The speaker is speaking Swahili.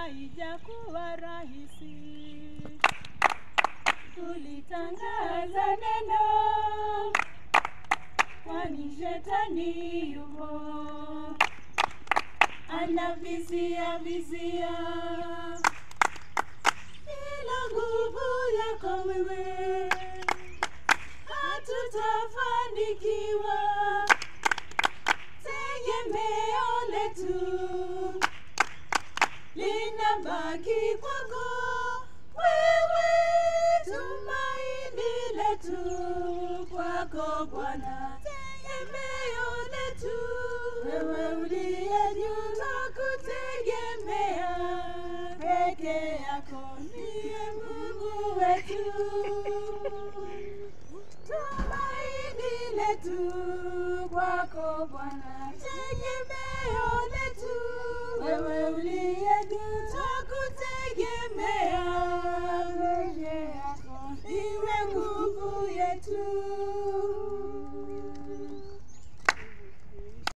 Haijakuwa rahisi kulitangaza neno, kwani shetani yupo anavizia vizia. Bila nguvu yako wewe hatutafanikiwa, tegemeo letu linabaki kwako wewe, tumaini letu kwako Bwana, tegemeo letu wewe uliye juu, twakutegemea peke yako, ndiye Mungu wetu, tumaini letu kwako Bwana, tegemeo letu wewe uliye juu, twakutegemea peke yako, ndiwe nguvu yetu.